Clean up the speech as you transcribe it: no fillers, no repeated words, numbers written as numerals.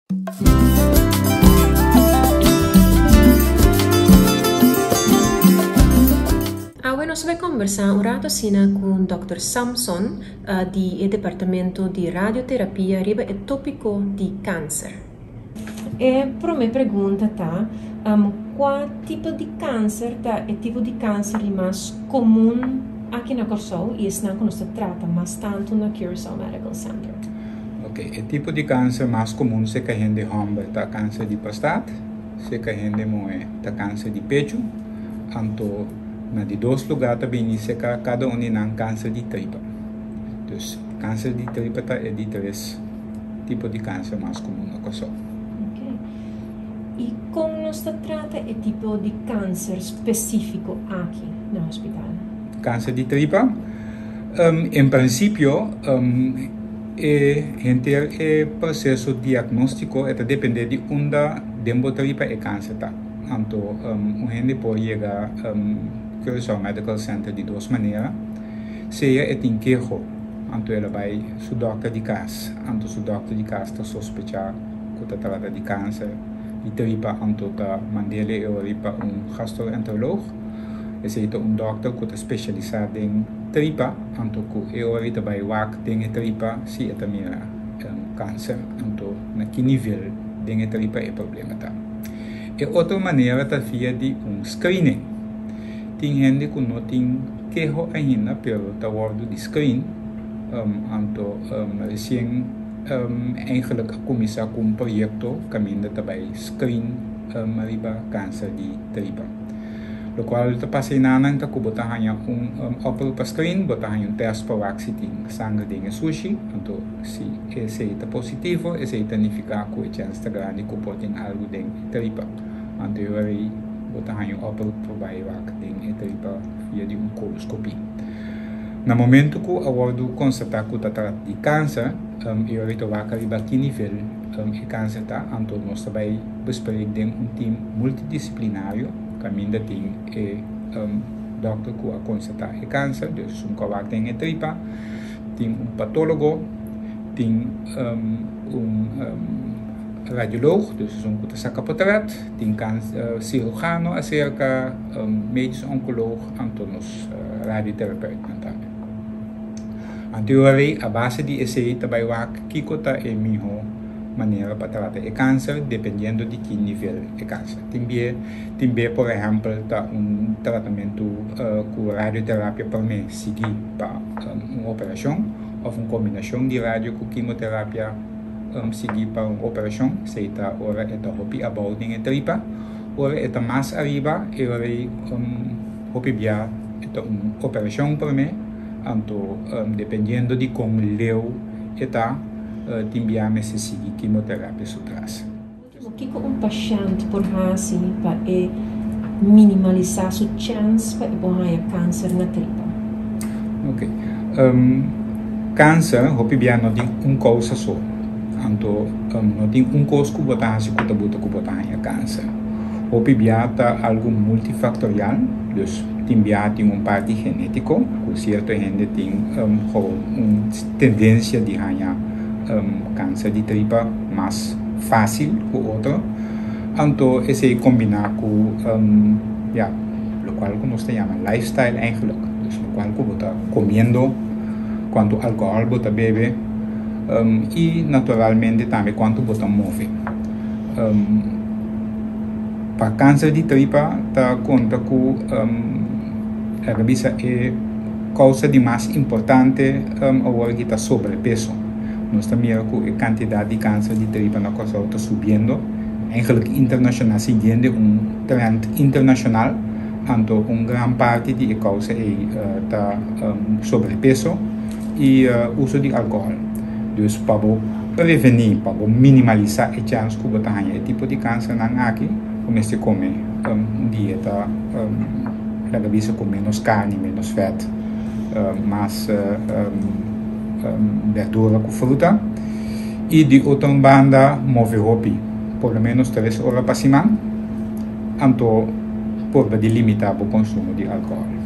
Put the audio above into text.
Awe nos bai kombersá un rato asina ku Dòkter Samson di e departamento di radioterapia riba e tópiko di kanser. E promé pregunta ta, Kua tipo di kanser ta e tipo di kanser di mas komun aki na Kòrsou i esnan ku nos ta trata mas tantu na Curaçao Medical Center? Ok, e tipo di kanser mas komun serka hende hòmber ta kanser di prostat, serka hende muhé ta kanser di pechu, anto na di dos lugá ta bini serka kada un di nan kanser di tripa. Dus kanser di tripa ta e di tres tipo di kanser mas komun na Kòrsou. Ok, i kon nos ta trata e tipo di kanser spesífiko aki na hospital? Kanser di tripa? En prinsipio e henter e proseso diagnóstiko e ta dependé di unda den bo tripa e kanser ta. Anto un hende por yega Curaçao Medical Center di dos manera, sea e tin keho anto el a bai su dòkter di kas, anto su dòkter di kas ta sospechá ku ta trata di kanser di tripa anto ta mand'é e ora pa un gastroenteroloog. Esei ta un dòkter ku ta spesialisá den tripa, anto ku e ora ei ta bai wak den e tripa si e ta mira kanser, anto na ki nivel den e tripa e problema ta. E otro manera ta via di un screening. Tin hende ku no tin keho ainda pero ta wòrdu di screen, anto resien eigenlijk a kuminsá ku un proyekto kaminda ta bai screen riba kanser di tripa. Lokual ta pasa enanan ta ku bo ta haña un oproep pa screen, bo ta haña un tèst pa wak si tin sanger den e sushi, anto si esei ta positivo esei ta nifiká ku e chèns ta grandi ku por tin algu den e tripa. Anto e ora ei bo ta haña un oproep pa bai wak den e tripa via di un koloskopie. Na momentu ku a wòrdu konstatá ku ta trata di kanser, e ora ei ta wak riba ki nivel e kanser ta, anto nos ta bai bespreek den un team multidisciplinario kaminda tin e dokter ku a konstatá e kanser, dus esun ku a wak den e tripa, tin un patólogo, tin un radioloog, dus esun ku ta saka potret, tin sirujano aserka, medisch oncoloog, anto nos radioterapeutnan tambe. Anto e ora ei a base di esei ta bai wak kiko ta e mihó manera pa trata e kanser dependiendo di ki nivel e kanser. Tin bie tin bie por ehèmpel ta un tratamentu ku radioterapia promé sigui pa un operashon òf un kombinashon di radio ku kimoterapia sigui pa un operashon. Esei ta ora e ta hopi abou den e tripa. Ora e ta mas ariba e ora ei hopi bia e ta un operashon promé anto dependiendo di kon leu e ta. Tin bia mester sigui kimoterapia su tras. Kiko un pashènt por hasi pa e minimalisá su chèns pa e por haña kanser na tripa? Ok. Kanser hopi bia no tin un kousa so. Anto no tin un kos ku bo ta hasi ku ta buta ku bo ta haña kanser. Hopi bia ta algu multifaktorial, dus tin bia tin un parti genétiko ku sierto hende tin un tendensia di haña kanser di tripa mas fásil ku otro. Anto esei kombiná ku ya lokual ku nos ta yama lifestyle eigenlijk. Dus lokual ku bo ta komiendo, kuantu alkohòl bo ta bebe i naturalmente tambe kuantu bo ta move. Pa kanser di tripa ta konta ku laga bisa e Kousa di mas importante awor aki ta sobrepeso. Nos ta mira ku e kantidat di kanser di tripa na Kòrsou ta subiendo, eigenlijk internashonal, siguiendo un trend internashonal, anto un gran parti di e kousa ei ta sobrepeso i uso di alkohòl. Dus pa bo prevení, pa bo minimalisá e chèns ku bo ta haña e tipo di kansernan aki, bo mester kome un dieta. Laga bisa ku ménos karni, ménos vèt, mas bèrdura ku fruta. I di otro un banda move hopi, por lo ménos tres ora pa siman, anto purba di limitá bo konsumo di alkohòl.